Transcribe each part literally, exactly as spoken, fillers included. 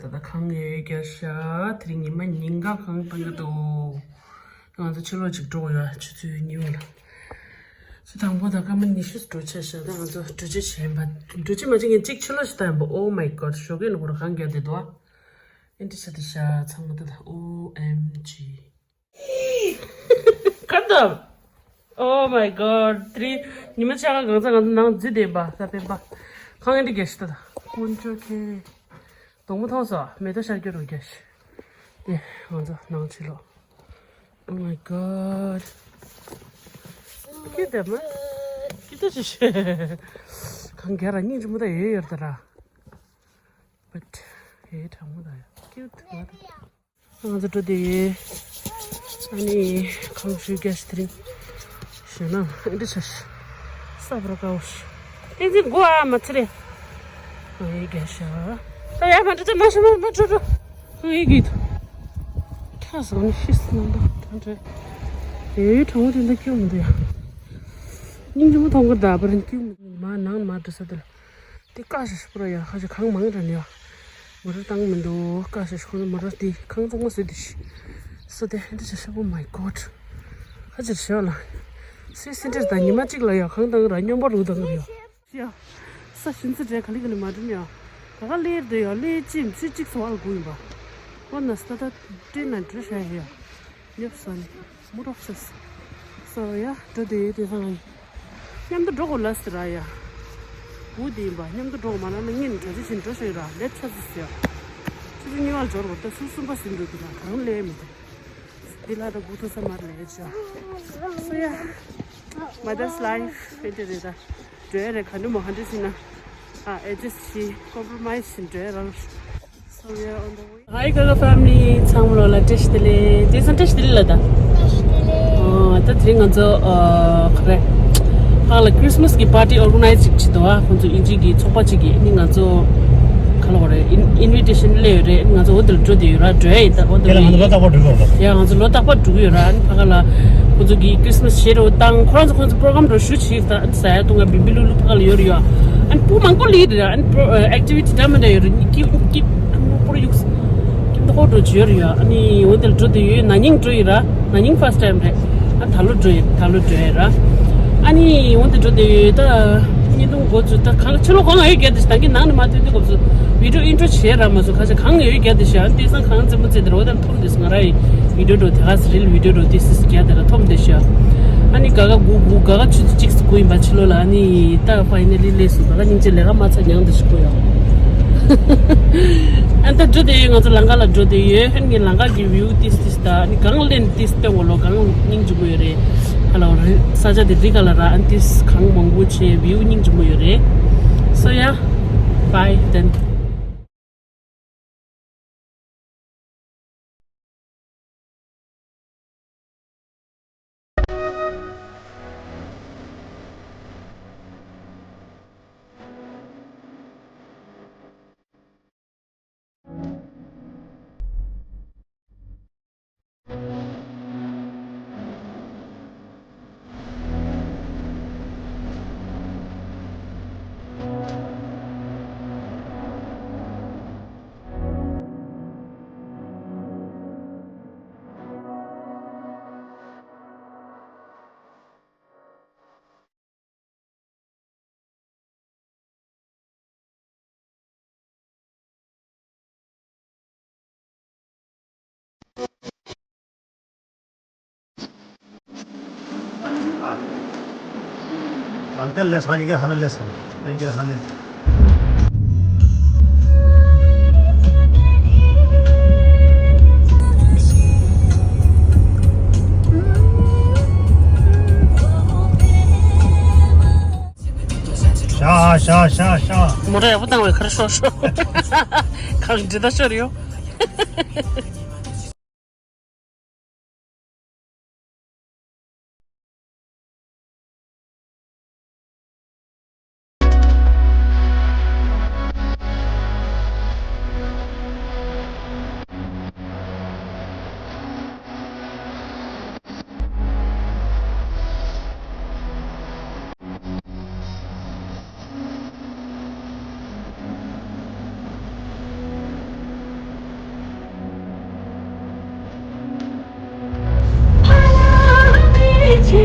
ད་ལྟ་གངས་ཡོད་རྒྱ་ཤ་དེ་རིང་ཉི་མ་ཉིན་གང་གངས་བཏང་གི་འདུག་ང་ཚོ་ཕྱི་ལོགས་ཅིག་འགྲོ་དགོས་ཡ་ཆུ་ཚོད་གཉིས་པ་ལ། ཆུ་དང་པོ་ད་སྐར་མ་ཉི་ཤུ་འགྲོ་ཆ་ཤ། ད་ང་ཚོ་འགྲོ་ཆ་བྱས་པ་འགྲོ་ཆ་མ་བྱེད་མཁན་གཅིག་ཕྱི་ལོགས་ཤིག་ད་ཡིན་པ། Oh my god, ཞོགས་ཀས་ནས་ཁོ་རང་གངས་རྒྱག་བསྡད་འདུག་ཨ་འདྲི་ཆ་དེ་ཤ་ཚང་མ་ད་ད། O M G། ཁ་འདབ། Oh my god, དེ་རིང་ཉི་མ་ཆ་ག་གང་ཚ་ང་ཚོ་ནང་འཛུལ་བསྡད་པ་ད་སྤེན་པ། གངས་ཨེ་འདྲ་རྒྱག་ཤི་ད་ད། ཀུན་སྤྱོད་ཁེ། དོང་མོ་མཐོང་སོང་། མེ་ཏོག་ཤར་རྒྱུ་རུ་རྒྱག་ཤི། དེ་ང་ཚོ་ནང་ཕྱི་ལོགས། Oh my god. ཁྱི་འདབ་མ། ཁྱི་ད་ཅི་ཤི། གངས་རྒྱག་ར་སྙིང་རྗེ་མོ་ད་ཡོད་ཡོད་ད་ར། But ཧེ་གྲང་མོ་ད་ཡ། Cute མ་ད། ང་ཚོ་འགྲོ་དེ་ཡོད། ཨ་ནི་གངས་ཤུགས་རྒྱག་ཤི་དེ་རིང་། ཞོན་ན་ཨེ་འདྲ་ཆ་ཤི། ས་བར་དཀའ་བོ་ཤི། ཏིང་འཛིན་མགོ་ཨ་མ་ཚེ་རེད། ཨ་ཡེ་རྒྱག་ཤ། ད་ཡ་མ་འདྲ་ཚ་མ་ཤི་མ་མ་འགྲོ་འགྲོ། ཨ་ཡེ་གིས་འདུག་ཁ་སང་ནི་ཤི་སི་ནང་ད་ད་འདྲ། ཨེ་གྲང་མོ་དེ་འདྲ་སྐྱོ་མི་འདུག་ཡ། སྙིང་རྗེ་མོ་མཐོང་གི་ད་བར་སྐྱོ་མི་འདུག་མ་ནང་མ་འགྲོ་ས་དེ་ལ། དེ་ཀ་ཤ་ཤ་པོ་ར་ཡ། ཁ་ཤ་གང་མང་ར་ནི་ཡ། མོ་ར་བཏང་མི་འདུག་ཀ་ཤ་ཤ་ཁོ་ན་མོ་ར་དེ་གང་ཚང་མ་བཟོས་དེ་ཤི། སོ་དེ་ཧན་དེ་ཤ་ཤ་པོ། My god. ཁ་ཅིག་ཤི་བ་ལ། སི་སི་འདྲེར་ད་ཉི་མ་གཅིག་ལ་ཡ་གང་བཏང་ར་སྙོམས་པ་རུ་བཏང་ར་ཡ། ཡ། ས་ཤིན་ཙི་འདྲེ་ག་ལི་ག་ལི་མ་འགྲིམ་ཡ། ད་ག་ལེར་དེ་ཡ་ལེ་ཅིམ་སི་གཅིག་སོ་ཨལ་གུ་ཡིན་པ། ཁོ་ན་སྟ་ད་ཏྲེ་ན་འགྲོ་ཤ་ཡ། ཉོབ་སོང་ནི། མུ་རོགས་ཤོས། སོ་ཡ་འགྲོ་དེ་ཡོད་དེ་སང་ཨ་ཡི། མཉམ་དུ་འགྲོ་དགོས་ལ་ཟེར་ར་ཡ། བུ་དེ་ཡིན་པ་མཉམ་དུ་འགྲོ་དགོས་མ་ན་ན་ངས་ནི་གྲ་སྒྲིག་བྱས་འགྲོ་ཤོད་ར་ལེབ་ཆ་ཟེར་ཟེར། ཆུ་ཚོད་གཉིས་པར་འབྱོར་བར་ད་ཚུར་གསུམ་པ་ཟིན་འགྲོ་དེ་ར་གང་ལས་མི་འདུག་འདི་ལ་ད་སྒུག་ཐུབ་ས་མ་རེད་ལས་ཆ། སོ་ཡ། Mother's life ཨེ་འདྲ་རེད་ད། འགྲོ་ཡ་རེད་ག་འདྲ་མོ་ག་འདྲ་ཟིན་ན། ཨ་ཨེ་ཇེ་སི་ཊི་བྱེད་ཀོམ་པོ་རོ་མའི་ཛི་བྱེད་འགྲོ་ཡ་རང་། So we are on the way. Hi Gaga family. ཚང་མ་ལོ་ལ་བཀྲ་ཤིས་བདེ་ལེགས། དེ་ཚོ་བཀྲ་ཤིས་བདེ་ལེགས་ལ་ད། བཀྲ་ཤིས་བདེ་ལེགས། ཨོ་ད་དེ་རིང་ང་ཚོ་ཨ་ག་རེ། ཕག་ལ་Christmas གི་party organize ཅིག་བྱེད་དོ་ཨ། ཁོང་ཚོ་དབྱིན་ཇི་གི་ཚོགས་པ་ཅིག་གིས་ནི་ང་ཚོ་ག་ལ་ག་རེ་invitation སླེབས་ཡོད་རེད། ང་ཚོ་འོ་དེ་ལ་འགྲོ་བསྡད་ཡོད་ར། འགྲོ་ཡ་ཡིན་ད། འོ་དེ་ལ་ཡིན། ཡ་ང་ཚོ་ལོ་རྟག་པར་འགྲོ་གི་ཡོད་ར། ཨ་ནི་ཕ་ག་ལ་ཁོང་ཚོ་གི་Christmas ཞེ་རོ་བཏང་ཁོ་རང་ཚོ་ཁོང་ཚོ་program འགྲོ་ཞུ་བྱེད་ད། ཨ་ནི་ཟ་ཡ་བཏུང་ཡ་བིམ་བི་ལུ་ལུ་ཕ་ག་ལ་ཡོད་རེད་ཡ། ཨ་ནི་སྤུ་མང་པོ་ལི་རེད། ཨ་ནི་པྲོ་ཨེག་ཊི་ཝི་ཊི་འདྲ་མི་འདྲ་ཡོད་རེད། ཀིབ་ཀིབ་ཨ་ནི་པོ་ར་ཡུགས་ཀིབ་ད་ཧོ་འགྲོ་བྱོས་རེད་ཡ། ཨ་ནི་འོ་དེ་ལ་འགྲོ་དེ་ཡོད། ན་ནིང་འགྲོ་ཡོད་ར། ན་ནིང་first time རེད། ཨ་ད་ལོ་འགྲོ་ཡོད། ད་ལོ་འགྲོ་ཡོད་ར། ཨ་ནི་འོ་དེ་འགྲོ་དེ་ཡོད་ད། བརྙན་ཐུང་འགོ་ཚུགས་ད་གང་ཕྱི་ལོགས་གང་ཡོད་རྒྱ་དེ་ཞིག་ད་གིན་ནང་ནས་མ་ཐོན་དུས་སྐབས་སུ་video intro བྱས་ར་མ་སོང་། ཁ་ཤས་གང་ཡོད་རྒྱ་དེ་ཞིག་ཨ་ནི་དེང་སང་གང་རྩེད་མོ་རྩེ་དེ་རོ་དེ་ལ་ཐོམ་དེ་སུ་ང་ར་ཡི་video འགྲོ་དེ་ག་སི་རིལ་video འགྲོ་དེ་སི་སི་རྒྱ་དེ་ལ་ཐོམ་དེ་ཞིག་ཨ་ནི་ག་ག་གུ་གུ་ག་ག་ཆུ་ཚོད་གཅིག་སུ་གུ་ཡིན་པ་ཕྱི་ལོགས་ལ། ཨ་ནི་ད་finally སླེབས་སོང་། ག་ག་སྙིང་རྗེ་ལས་ཀ་མ་ཚར་མྱངས་དེ་ཞིག་གུ་ཡོད། ཨ་ནི་ད་འགྲོ་དེ་ཡོད། ང་ཚོ་ལམ་ཁ་ལ་འགྲོ་དེ་ཡོད། ཨ་ནི་ངས་ལམ་ཁ་གི་view ཏིས་ཏིས་ད་ཨ་ནི་གངས་ལེན་ཏིས་སྟོན་གོ་ལོ། གངས་སྙིང་རྗེ་མོ་ཡོད་རེད། ཧ་ལ་རི་ས་ཆ་དེ་རི་ཁ་ལ་ར། ཨ་ནི་ཏིས་གངས་མང་པོ་ཆེ་view སྙིང་རྗེ་མོ་ཡོད་རེད། So yeah, bye then. ཤ་ཤ་ཤ་ཤ། མོ་ཊ་ཡག་པོ་བཏང་བས་ཁར་ཤོག་ཤོག་ཁར་འདྲི་ད་ཤོར་ཡོད། ལ་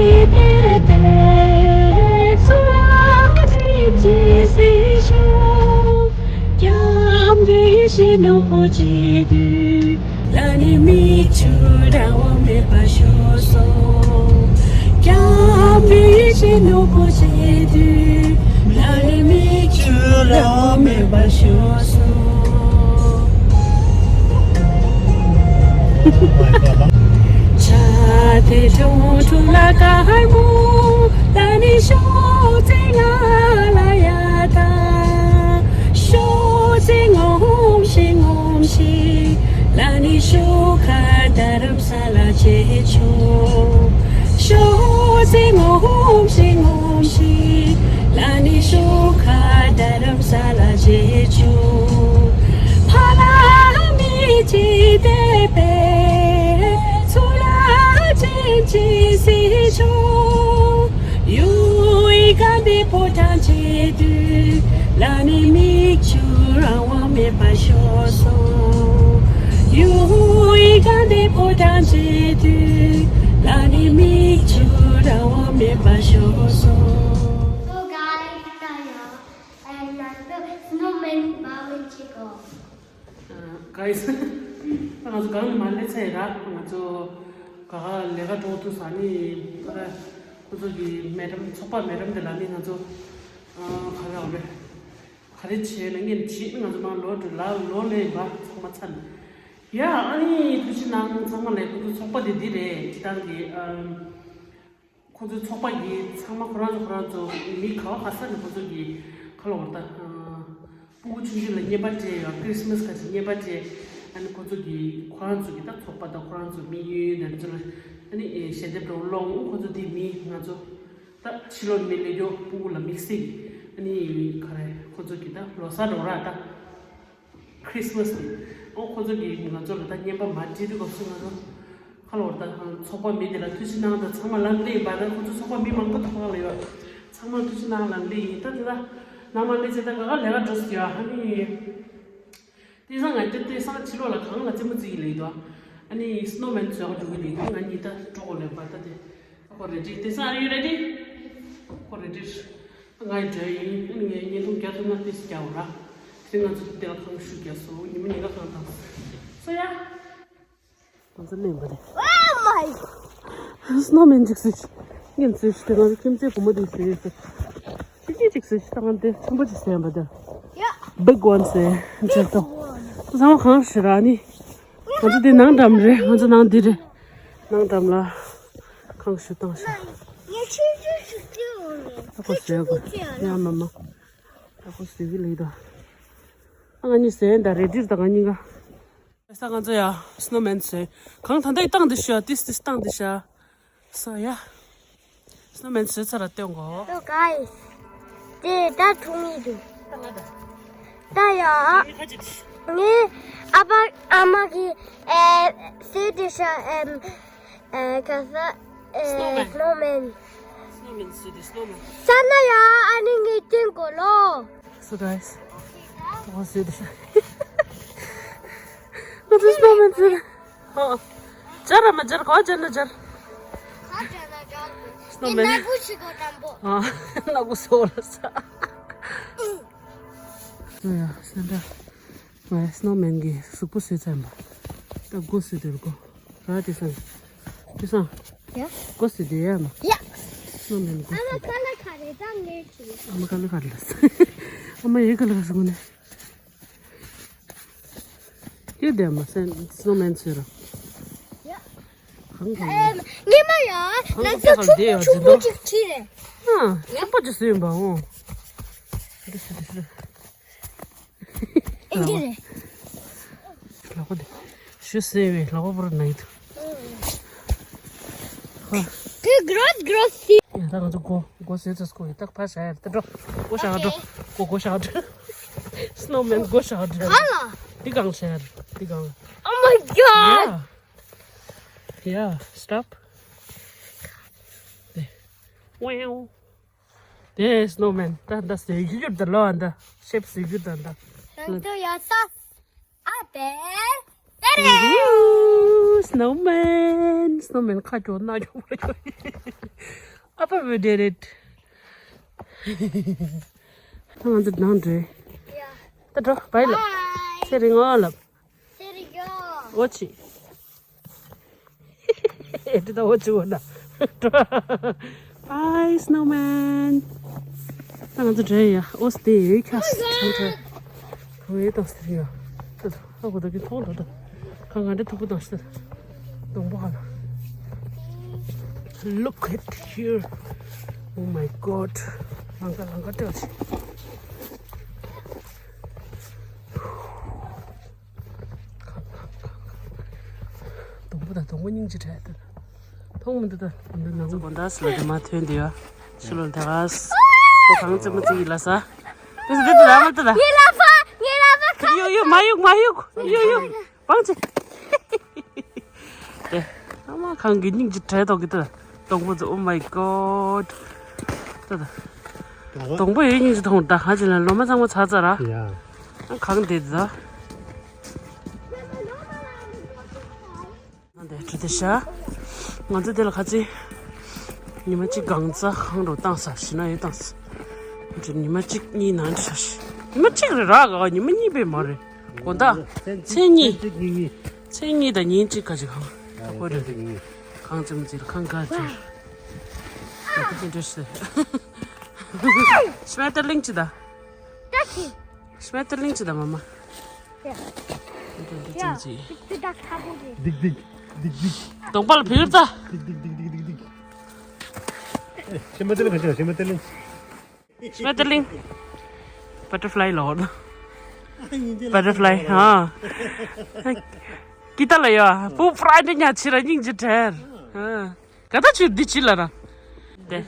ནི་མིག་ཆུ་རང་དབང་མེད་པར་ཤོར་སོང་། སྐྱབས་མགོན་ཡེ་ཤེས་ནོར་བུ་ཆེ་དུས། ལ་ནི་མིག་ཆུ་རང་དབང་མེད་པར་ཤོར་སོང་། ཆ་དེ་གྲོང་དྲུག་ལ་དཀར་མོ། ལ་ནི་ཤོག་ཙེ་ང་ལ་ཡ་ད། ཤོག་ཙེ་ངོམ་ཤིག་ངོམ་ཤིག་ལ་ནི་ཤོག་ཁ་རྡ་རམ་ས་ལ་བྱེད་ཆོག་ཤོག་ཙེ་ངོམ་ཤིག་ངོམ་ཤིག་ལ་ནི་ཤོག་ཁ་རྡ་རམ་ས་ལ་བྱེད་ཆོག་ཕ་ལ་མི་ཅི་དེ་པེ་ཚུ་ལ་ཅིན་ཅི་སི་ཆོག་ཡུའི་ག་འདི་པོ་ཐང་ཆེ་དུས། ལ་ནི་མིག་ཆུ་རང་དབང་མེད་པར་ཤོར་སོང་། ཡུའི་ག་འདི་པོ་ཐང་ཆེ་དུས། ལ་ནི་མིག་ཆུ་རང་དབང་མེད་པར་ཤོར་སོང་། So guys, ད་ཡང་ཨ་ནང་དུ་སྣོ་མེན་བ་མེན་ཅིག་གོ། Guys, ད་ང་ཚོ་གང་ནས་མར་སླེབས་ཚར་ཡིན་ར། ང་ཚོ་ག་ག་ལས་ཀ་འགྲོ་ཐུབ་ས་ནི། ད་ཁོ་ཚོ་གི་མེ་ཌམ་ཚོགས་པ་མེ་ཌམ་དེ་ལ་ནི་ང་ཚོ་ག་རེ་འོ་རེད། ག་རེ་བྱས་ན་ངས་བྱེད་ང་ཚོ་མར་ལོག་འགྲོ་ལ་ལོག་ལས་ཡིན་པ་ཚང་མ་ཚར་ནས། ཡ་ཨ་ནི་ཐུགས་རྗེ་གནང་ཚང་མ་ལ། ཁོ་ཚོ་ཚོགས་པ་དེ་འདི་རེད། སྤྱི་བཏང་གི་ཨམ། ཁོ་ཚོའི་ཚོགས་པ་གི་ཚང་མ་ཁོ་རང་ཚོ་ཁོ་རང་ཚོ་མི་ག་བ་ག་ས་ནས་ཁོ་ཚོ་གི་ཁ་ལོ་བར་ད་སྤུ་གུ་ཆུང་ཆུང་ལ་རྔན་པ་སྤྲད་ཡོད། ཁྲིས་མས་ཁ་ཅིག་རྔན་པ་སྤྲད། ཨ་ནི་ཁོ་ཚོ་གི་ཁོ་རང་ཚོ་གི་ད་ཚོགས་པ་དང་ཁོ་རང་ཚོ་མི་ཡོད་ཡོད་དེ་ཚོ་ལ་ཨ་ནི་ཞལ་འདེབས་འདྲ་བོ་སློང་། ཁོ་ཚོ་དེ་མི་ང་ཚོ་ད་ཕྱི་ལོགས་མི་སླེབས་རྒྱུ་སྤུ་གུ་ལ་དམིགས་བསལ་གི་ཨ་ནི་ག་རེ་ཁོ་ཚོ་གི་ད་ལོ་གསར་འགྲོ་ར་ད། ཁྲིས་མས་ནི། ཨོ་ཁོ་ཚོ་གིས་ང་ཚོ་ལ་ད་རྔན་པ་མར་སྤྲད་དུས་སྐབས་སུ་ང་ཚོ་ཁ་ལོ་བར་ད་ཚོགས་པ་མི་དེ་ལ་ཐུགས་རྗེ་གནང་དང་ཚང་མ་ལམ་སྟེང་ཡིན་པ་ད་ཁོ་ཚོ་ཚོགས་པ་མི་མང་པོ་དང་ཁ་ལ་ཡོད། ཚང་མ་ཐུགས་རྗེ་གནང་ལམ་སྟེང་ཡིན། ད་དེ་ད་ནང་མ་སླེབས་ཚེ་ད་ག་ག་ལས་ཀ་འགྲོ་སྲིད་ཡོད། ཨ་ནི་དེང་སང་ང་ཚོ་དེང་སང་ཕྱི་ལོགས་ལ་གང་ལ་རྩེད་མོ་རྩེ་གི་ལེགས་འདུག་ཨ་ནི་སྣོ་མེན་བཟོ་ག་འགྲོ་གི་ལེགས་འདུག་ང་གཉིས་ད་འགྲོ་དགོས་ལེགས་པ་ད་དེ། ཁོ་རེ་ཌི། དེང་སང་are you ready? ཁོ་རེ་ཌི། ང་ཡི་འདྲ་ཡིན། ངས་བརྙན་ཐུང་རྒྱག་ཐུབ་ན་ཏིས་རྒྱག་འོ་ར། དེ་ང་ཚོ་དེ་ལ་གང་ཤུ་རྒྱག་སོ། ཉི་མ་ཉི་ག་གང་དང་སོ་ཡ། ང་ཚོ་ལེན་པ་རེད། Oh my! སྣོ་མེན་ཅིག་སི། ངན་སི་ཤི་དེ་ང་ཚོ་ཁྱིམ་མཚེས་བུ་མོ་དེ་སི་ཡོད་སི། ཁྱིམ་མཚེས་ཅིག་སི་ཤི་ད་ང་དེ་ཆེན་པོ་ཅིག་སི་ཡིན་པ་དེ། Yeah. Big one སི་ཡིན་ཅིག་ཏོ། ཚང་མ་གང་ཤི་ར་ནི། ང་ཚོ་དེ་ནང་འགྲམ་རེད། ང་ཚོ་ནང་འདི་རེད། ནང་འགྲམ་ལ་གང་ཤུ་བཏང་ཤག་ངས་ཆུང་ཆུང་ཞིག་བཙལ་འོང་ནས། ད་ཁོ་ཁྱེད་ཆུང་ཆུང་བཙལ་ཡ་ལ། མ་མ། ད་ཁོ་ཟེར་གི་ལེགས་ད། ཨ་ང་གཉིས་ཟེར་ཡིན་ད་རེད་འདིར་ད་ང་གཉིས་ཀ་ས་ང་ཚོ་ཡ་སྣོ་མེན་ཟེར། གང་ད་ལྟ་ཡི་བཏང་འདི་ཤོ་ཏིས་ཏིས་བཏང་འདི་ཤ། སོ་ཡ། སྣོ་མེན་ཟེར་ཚ་ར་སྟོན་གོ། So guys, དེ་ད་འཐུང་ཡི་འདུག་ད་ཡ། ངས་ཨ་ཕ་ཨ་མ་གི་ཨེ་སེ་དེ་ཤ་ཨེམ། ཨེ་ཁ་ས་ཨེ་Snowman. Snowman. Snowman, see the snowman. ས་ན་ཡ་ཨ་ནི་ངས་སྟོན་གོ་ལོ། So guys, ང་ཚོ་སི་ཏི་ང་ཚོ་སི་ནོ་མན་ཟེར། ཧོ། སྦྱར་ར་མ་སྦྱར་ག་བ་སྦྱར་ན་སྦྱར། ག་སྦྱར་ན་སྦྱར་དགོས། སི་ནོ་མན། ནག་པོ་ཞིག་གོ་དྲང་པོ། ཨ། ནག་པོ་སོ་ལ་ས། ཨ་ཡ་སེ་འདྲ། ང་སི་ནོ་མན་གྱི་གཟུགས་པོ་བཟོས་ཚར་བ། ད་སྒོ་ཕྱེ་དེར་སྒོ། ར་དེ་སང་། དེ་སང་། ཡ། སྒོ་ཕྱེ་དེ་ཡ་མ། ཡ། སི་ནོ་མན་སྒོ་ཕྱེ། ཨ་མ་ཁ་ལག་ག་རེ་ད་ངས་བྱས། ཨ་མ་ཁ་ལག་ག་རེ་ལ་ས། ཨ་མ་ཡི་ཁ་ལག་ག་ས་གོ་ནས། ཡོད་དེ་མ་སེ་སི་ནོ་མན་ཚོས་ར། ཡ། གང་གི། ཨེ། ཉི་མ་ཡ། གང་ལ་གི་ཚོ་ཆུང་ཆུང་ཅིག་ཁྲིད་རེད། ཨ། ཆོག་པ་ཅིག་བཟོས་ཡིན་པ་འོ། འདི་རེད། ཨེ་འདི་རེད། ལག་པ་འདི། ཞུ་སེ་བའི་ལག་པ་པོར་ན་ཡིད། ཧ། དེ་གྲོས་གྲོས་སི། ཡ་ད་ང་ཚོ་སྒོ་སྒོ་ཟེར་ཚོ་སྒོ་ཡི་ད་ཕ་ཤ་ཡར་ད་འགྲོ། སྒོ་ཤ་འགྲོ། སྒོ་སྒོ་ཤ་འགྲོ། སི་ནོ་མན་སྒོ་ཤ་འགྲོ། ག་ལ། འདི་གང་ཤ་ཡར་འདི་གང་ལ། Oh my god! Yeah. Yeah, stop. དེ། ཝེའོ། དེ་སི་ནོ་མན་ད་ད་ཟེར་ཡུ་ཡུར་ད་ལོ་ཨ་ད་ཤེབ་ཟེར་ཡུ་ད་ད། རང་ཚོ་ཡ་ས། ཨ་པེ། ཏེ་རེ། སི་ནོ་མན། སི་ནོ་མན་ཁ་ཅོ་སྣ་ཅོ་བར་ཅོ། Appa, we did it. ང་ཚོ་ནང་འགྲོ། ད་འགྲོ། བའི་ལབ། ཚེ་རིང་ངོ་ལབ། ཚེ་རིང་ངོ། འོ་ཆི། ཨེ་འདི་ད་འོ་ཆི་འོ་ན། Bye, snowman. ད་ང་ཚོ་འགྲོ་ཡ། ཨོ་སྟེ་ཡོད་ཁྱ་སི་ཆང་ཁྲ། གང་ཡོད་དང་སྟེ་ཡ། ད་ད་ཨ་གོ་ད་གི་མཐོང་འགྲོ་ད། གང་ག་འདྲ་ཐུག་པོ་དང་ཤི་ད། སྡོང་པོ་ཧ་ལ། Look at here. Oh my God. ལང་ཀ་ལང་ཀ་སྤྲོད་ཆེ། སྡོང་པོ་དང་སྡོང་པོ་སྙིང་རྗེ་བྲལ་ཏེ། མཐོང་མི་འདུག་ད། འདི་ང་ཚོ་དགོང་དག་སུ་ལ་དེ་མ་ཐོན་དེ་ཡ། ཕྱི་ལོགས་དེ་ག་ས། ཁོ་གང་རྩེད་མོ་རྩེ་ཡི་ལ་ས། དེ་ས་དེ་དེ་ར་མ་དེ་ད། ངའི་ལ་ཕ། ངའི་ལ་ཕ་ཁ། ཡོ་ཡོ་མ་གཡུག་མ་གཡུག་ཡོ་ཡོ། བང་ཆེ། དེ། ཨ་མ་གང་གི་སྙིང་རྗེ་བྲལ་ཐོག་གི་དེ། སྡོང་པོ་ཚོ། Oh my God. ད་ད། སྡོང་པོ་ཡོད་སྙིང་རྗེ་མཐོང་ད་ཧ་ཅི་ལ་ལོ་མ་ཚང་མ་ཚ་ཚ་ར། ཡ། ཨ་གང་དེ་ད། ཨ་འདྲ་དེ་ཤ། ང་ཚོ་དེ་ལ་ཁ་ཅིག་ཉི་མ་གཅིག་གང་ཙ་གང་རུ་བཏང་ས་ཞིག་ན་ཡོད་བཏང་ས། ཉི་མ་གཅིག་གཉིས་ནང་འདྲ་ཞིག་ཉི་མ་གཅིག་རེ་རག་ག་ཉི་མ་གཉིས་པས་མ་རེད། དགོང་དག་མཚན་གཉིས། མཚན་གཉིས་དང་ཉིན་གཅིག་ཁ་ཅིག་གང་། ད་ཁོ་རེ་རེ། གང་ཙམ་ཙིར་གང་ག་ཙིར། ད་དེ་འདྲ་ཞིག་སྨན་ཏར་ལིང་ཅི་ད། ཤི་མེ་ཏི་ལིང་ཅི་ད་མ་མ། ཡ། འདི་འདི་ཅང་ཅི། ཏི་ཏག་ཁ་པོ་རེད། སྡིག་སྡིག་སྡིག་སྡིག་སྡོང་པ་ལ་བུར་ཙ། སྡིག་སྡིག་སྡིག་སྡིག་སྡིག་སྡིག་ཤི་མེ་ཏི་ལིང་ག་ཅི་ཤི་མེ་ཏི་ལིང་། ཤི་མེ་ཏི་ལིང་། བ་ཊར་ཕ་ལའི་ལོ། བ་ཊར་ཕ་ལའི་ཧ། ཀི་ཏ་ལ་ཡ། པུ་པྲ་འདི་ཉ་ཆི་ར་སྙིང་རྗེ་བྲལ། ཧ། ག་ད་ཆུ་འདི་ཆི་ལ་ར། དེ།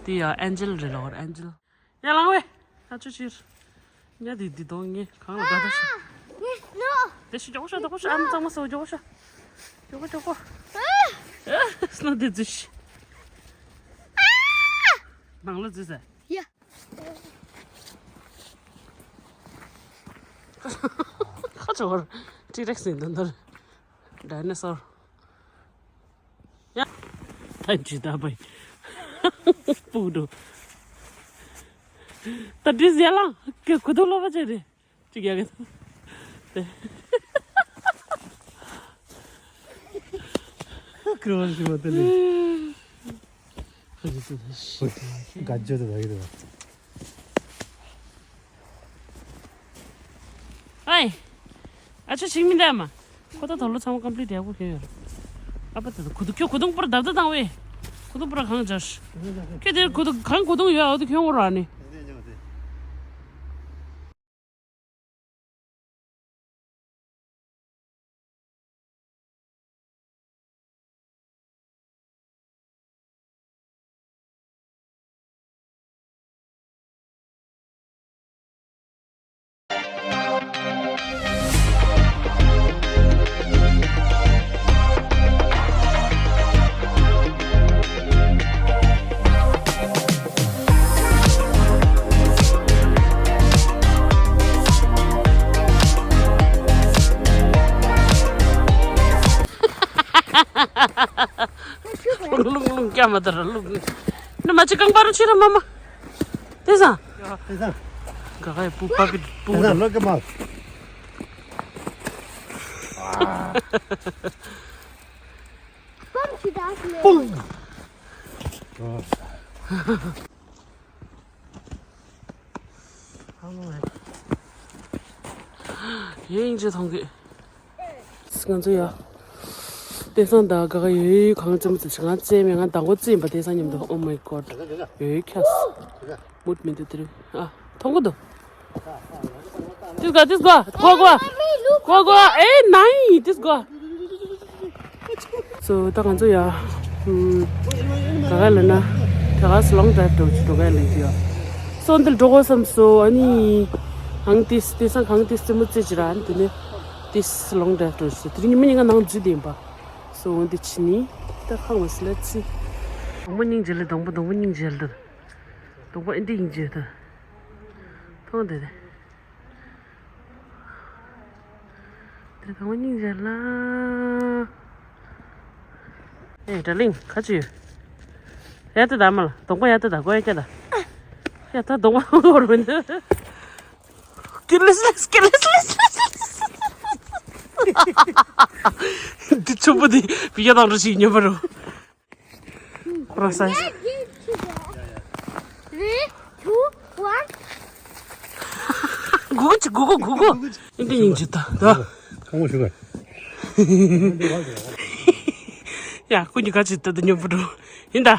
དེ་ཡ་ཨན་ཇེལ་རེད་ལོ་ཨན་ཇེལ། ཡ་ལང་བས། ཨ་ཆུ་ཕྱིར། ཉ་དེ་འདི་དོང་ངས་གང་ལ་དགའ་ད་ཤི། ངས་ནོ། དེ་ཤི་མགྱོགས་ཤོག་མགྱོགས་ཤོག་ཨ་མ་གཙང་མ་སོ་མགྱོགས་ཤོག་མགྱོགས་མགྱོགས། སྣ་དེ་འཛུལ་ཤི། ནང་ལ་འཛུལ་ཟེར། ཡ། ཁ་ཆོར། ཊི་རེག་སི་ཡིན་ད་འདིར། ཌའི་ནོ་སོར། ཡ། ཐན་ཅི་ད་བའི། སྤུ་འགྲོ། ད་འདྲིས་ཡ་ལང་། ཀེ་ཁུ་དུ་ལོ་བ་ཅེ་རེ། ཅིག་ཡ་གེ། ཀྲོ་ཞི་མ་ཏེ་ལེ། ཁ་ཅི་ཏུ་ཤི། ག་ཇོ་ཏུ་བ་ཡི་རེ། ཨའི། ཨ་ཆོ་ཞིག་མི་འདའ་མ། ཁོ་ད་དོ་ལོ་ཚང་མ་ཀམ་པི་ལིཊ་ཡག་པོ་ཁྱོད་ཡོད། ཨ་པ་ད་ཁུ་དུ་ཁྱོད་ཁུ་དུང་པུར་བརྡབ་ད་བཏང་བས། ཁུ་དུང་པུར་གང་འཇར། ཁྱོད་དེར་ཁུ་དུང་གང་ཁུ་དུང་ཡོད་ཨ་དུ་ཁྱོད་ངོ་ར་ནི། རླུང་རླུང་རླུང་སྐྱ་མ་དར་རླུང་། ནི་མ་ཅི་རྐང་པ་རུ་ཕྱིར་མ་མ། དེ་ས། དེ་ས། ག་ག་ཡི་པུ་པ་པི་པུ། དེ་ས་ལོ་ཀ་མ། སྤམ་ཆུ་དག་མེད། སྤུང་། ཡིན་གྱི་མཐོང་གི། ང་ཚོ་ཡ། དེང་སང་ད་ག་ག་ཡོད་ཡོད་གང་ཙམ་ཙམ་ཞིག་ང་རྩེད་མེད་ང་མདང་དགོང་རྩེད་པ་དེང་སང་མཉམ་དུ། Oh my God. ཡོད་ཡོད་ཁྱོད། མུད་མི་འདུག་དེ་རིང་ཨ། མཐོང་གི་འདུག་དེ་ག་དེ་ག་གོ་གོ། གོ་གོ། ཨེ་ནའི་དེ་ག་སོ་ད་ང་ཚོ་ཡ། ཧུམ། ག་ག་ལ་ན། ད་ག་སི་ལོང་ཌ་རའེབ་འགྲོ་འགྲོ་ག་ལ་ཡོད་ཡ། སོ་འདིར་འགྲོ་དགོས་བསམ་སོ་ཨ་ནི། ཧང་ཏིས་དེ་སང་ཧང་ཏིས་རྩེད་མོ་རྩེ་ཅི་ར་ཨ་ནི་དེ་ནས། ཏིས་ལོང་ཌ་རའེབ་འགྲོ་སོ་དེ་རིང་ཉི་མ་ཉིན་ག་ནང་འཛུལ་བསྡད་ཡིན་པ། སོ་འོང་དེ་ཕྱི་ནི། ད་ཁང་བ་སི་ལ་ཚི། སྡོང་པོ་སྙིང་རྗེ་ལ་སྡོང་པོ་སྡོང་པོ་སྙིང་རྗེ་ལ་ད། སྡོང་པོ་ཨེ་འདི་སྙིང་རྗེ་ད། མཐོང་དེ་དེ། དེ་གང་སྙིང་རྗེ་ལ། ཨེ་དྲ་གླིང་ཁ་ཅིག་ཡོད། ཡ་ཏི་ད་མ་ལ་གདོང་པ་ཡ་ཏི་ད་གོ་ཡ་ཀྱ་ད། ཡ་ད་གདོང་པ་འོར་མི་འདུག་ཀི་ལི་སི་ལི་སི་ཀི་ལི་སི་ལི་སི། འདི་ཆུ་བུ་འདི་བི་ཡ་དང་འདྲ་ཞིག་ཉོ་བ་རུ། ཁོ་རང་ས། Three, two, one. གུ་གུ་ཅི་གུ་གུ་གུ་གུ། ཨིན་དི་ཡིན་ཅི་ད་ད། ཁོང་ཞུ་ག་ཡ་ཁོ་གཉིས་ཀ་ཅི་ད་ད་ཉོ་བུ་འགྲོ། ཡིན་ད།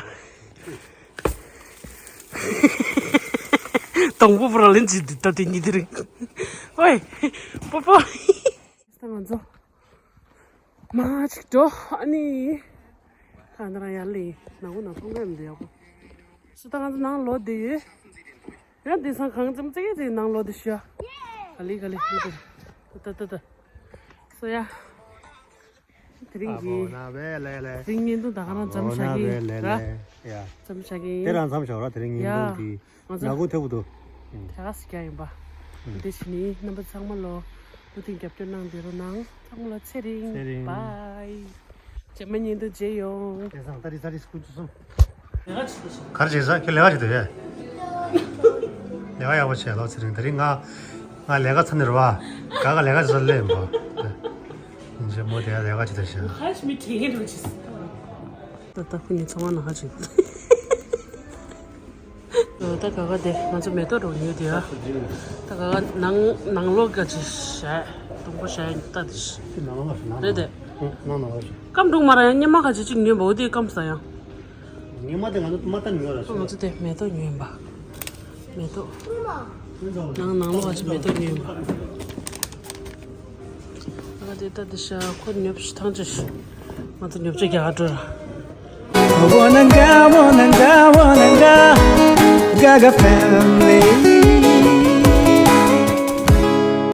དང་པོ་པུ་ར་ལན་ཅི་ད་དེ་གཉིས་དེ་རིང་། ཨོའི། པོ་པོ། ད་ང་ཚོ། མ་ཅིག་འགྲོ་ཨ་ནི། ད་ང་རང་ཡར་ལས་ནང་ཁོ་ན་མཐོང་ག་ཡོད་འདི་ཡག་པོ། སུ་ད་ང་ཚོ་ནང་ལོག་བསྡད་ཡོད། ཡང་དེང་སང་གང་ཙམ་ཙིག་ཙིག་ནང་ལོག་བསྡད་ཤག་ག་ལེ་ག་ལེ་ཧུ་ཏེ། ཏ་ཏ་ཏ། སོ་ཡ། དེ་རིང་གི་ཨ་བོ་ན་བེ་ལེ་ལེ། དེ་རིང་བརྙན་ཐུང་ད་ག་རང་ཨ་མཚམས་བོ་བཞག་ན་གི་བེ་ལེ་ར། ལེ། ཡ། མཚམས་བཞག་གི་དེ་རང་མཚམས་བཞག་ར། དེ་རིང་བརྙན་ཐུང་ཡ། དེ་ང་ཚོ་ནག་ཁུག་ཐེབས་འདུག་དེ་ག་སི་རྒྱག་ཡིན་པ། ཨུ། དེ་བཞིན་ནི་རྣམ་པ་ཚང་མ་ལོ། མུ་མཐུད་རྒྱབ་སྐྱོར་གནང་བསྡད་རོགས་གནང་། ཚང་མ་ལ་ཚེ་རིང་། ཚེ་རིང་། བཱའི། རྗེས་མ་བརྙན་ཐུང་མཇལ་ཡོང་། དེང་སང་ཏ་རི་ཏ་རི་སྐུ་མཆུ་སོང་། ག་རེ་བྱེད་ས། ཁྱོད་ལས་ཀ་བྱེད་འདུག་གས། ལས་ཀ་ཡག་པོ་བྱས་ལོ། ཚེ་རིང་དེ་རིང་ང་ང་ལས་ཀ་ཚར་ནས་རེད་བ། ག་ག་ལས་ཀ་བྱེད་ས་སླེབས་ཡིན་པ། ཡིན་ཅེ་མོ་དེ་ཡ་ལས་ཀ་བྱེད་འདུག་ཤག་ད་ལྟ་ཁོ་གཉིས་ཚང་མ་ནང་ཁ་ཅིག་ད་ག་ག་དེ་ང་ཚོ་མེ་ཏོག་རུ་ཉོས་དེ་ཡ། ད་ག་ག་ནང་ནང་ལོགས་ག་ཅིག་བཞག་སྡོང་པོ་བཞག་ཡིན་ད་དེ་ཤི། རེད་དེ། སྐམ་འདུག་མ་ར་ཡང་སྙེ་མ་ག་ཅིག་ཅིག་ཉོས་པ་འོ་དེ་སྐམ་ས་ཡང་། སྙེ་མ་དེ་ང་ཚོ་མ་ལྟ་ཉོས་ར་ང་ཚོ་དེ་མེ་ཏོག་ཉོས་ཡིན་པ། མེ་ཏོག་ནང་ནང་ལོགས་ག་ཅིག་མེ་ཏོག་ཉོས་ཡིན་པ། ང་དེ་ལྟ་དེ་ཤ་ཁོ་ཉོབ་ཤི་ཐང་ཆད་ཤི། ང་ཚོ་ཉོབ་ཆ་རྒྱག་འགྲོ་ར། Wananga, wananga, wananga, Gaga family.